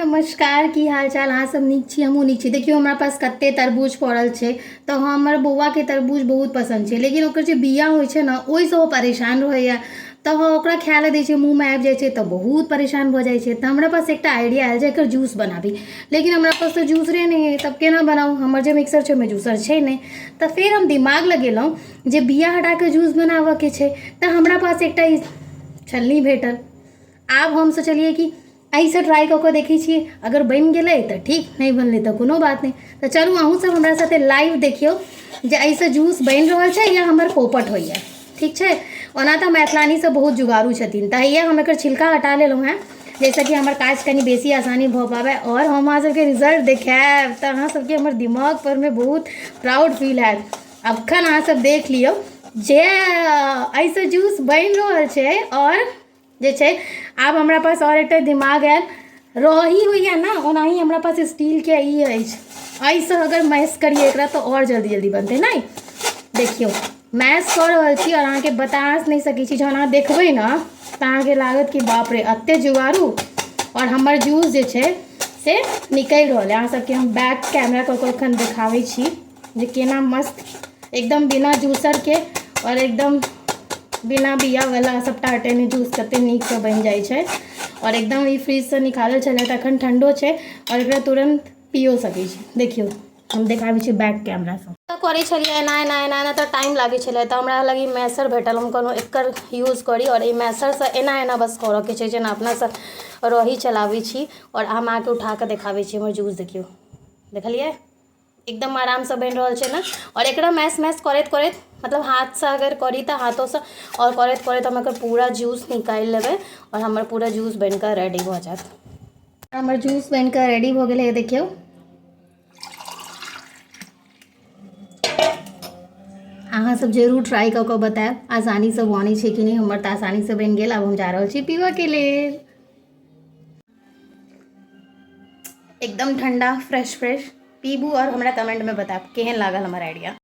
नमस्कार, की हाल चाल? अहाँ सब नीक छी? हमहूँ नीक छी। देखियौ, हमरा पास कते तरबूज फड़ल छै। तऽ हमर बौआके तरबूज बहुत पसन्द छै, लेकिन ओकर जे बिया होइ छै ने, ओहिसँ ओ परेशान रहैया। तऽ हम ओकरा खाय लए दै छियै, मुँहमे आबि जाइ छै तऽ बहुत परेशान भऽ जाइ छै। तऽ हमरा पास एकटा आइडिया आयल जे एकर जूस बनाबी, लेकिन हमरा पास तऽ जूसरे नहि अइ, तब केना बनाउ? हमर जे मिक्सर छै, ओहिमे जूसर छै नहि। तऽ फेर हम दिमाग लगेलहुँ जे बिया हटा कऽ जूस बनाबऽके छै, तऽ हमरा पास एकटा ई छलनी भेटल। आब हम सोचलियै कि एहिसँ ट्राइ कऽ कऽ देखै छियै, अगर बनि गेलै तऽ ठीक, नहि बनलै तऽ कोनो बात नहि। तऽ चलू, अहूँसभ हमरा साथे लाइव देखियौ जे एहिसँ जूस बनि रहल छै या हमर पोपट होइए। ठीक छै, ओना तऽ मैथिलानीसभ बहुत जुगाड़ू छथिन। तऽ हैया हम एकर छिलका हटा लेलहुँ हेँ, जाहिसँ कि हमर काज कनि बेसी आसानी भऽ पाबै। आओर हम अहाँसभके रिजल्ट देखायब तऽ अहाँसभके हमर दिमागपर मे बहुत प्राउड फील हैत। अखन अहाँसभ देख लियौ जे एहिसँ जूस बनि रहल छै। आओर जे छै, आब हमरा पास आओर एकटा दिमाग आयल। रही होइए ने, ओनाही हमरा पास स्टीलके ई अछि। एहिसँ अगर मैश करियै एकरा तऽ आओर जल्दी जल्दी बनतै। नहि, देखियौ, मैश कऽ रहल छी आओर अहाँके बता नहि सकै छी। जहन अहाँ देखबै ने तऽ अहाँके लागत कि बाप रे, एते जुगाड़ू! आओर हमर जूस जे छै से निकलि रहल है। अहाँ सबके हम बैक कैमरा कऽ कऽ एखन देखाबै छी जे केना मस्त एकदम बिना जूसरके आओर एकदम बिना बियावला सबटा हटेने जूस कते नीकसँ बनि जाइ छै। आओर एकदम ई फ्रिजसँ निकालल छलै तऽ एखन ठण्डो छै आओर एकरा तुरन्त पियो सकै छी। देखियौ, हम देखाबै छी बैक कैमरासँ। करै छलियै एना एना एना एना तऽ टाइम लागै छलै। तऽ हमरा लग ई मैसर भेटल। हम कहलहुँ एकर यूज करी आओर एहि मैसरसँ एना एना बस करऽके छै, जेना अपना सब रही चलाबै छी। आओर हम अहाँके उठा कऽ देखाबै छी हमर जूस। देखियौ, देखलियै? एकदम आरामसँ बनि रहल छै ने? आओर एकरा मैश मैश करैत करैत, मतलब हाथसँ अगर करी तऽ हाथोसँ, आओर करैत करैत हम एकर पूरा जूस निकालि लेबै आओर हमर पूरा जूस बनि कऽ रेडी भऽ जायत। हमर जूस बनि कऽ रेडी भऽ गेलै। देखियौ, अहाँ सब जरूर ट्राई कऽ कऽ बतायब, आसानीसँ बनै छै कि नहि। हमर तऽ आसानीसँ बनि गेल। आब हम जा रहल छी पीबऽके लेल। एकदम ठण्डा, फ्रेश फ्रेश। पीबू आओर हमरा कमेंटमे बतायब केहन लागल हमर आइडिया।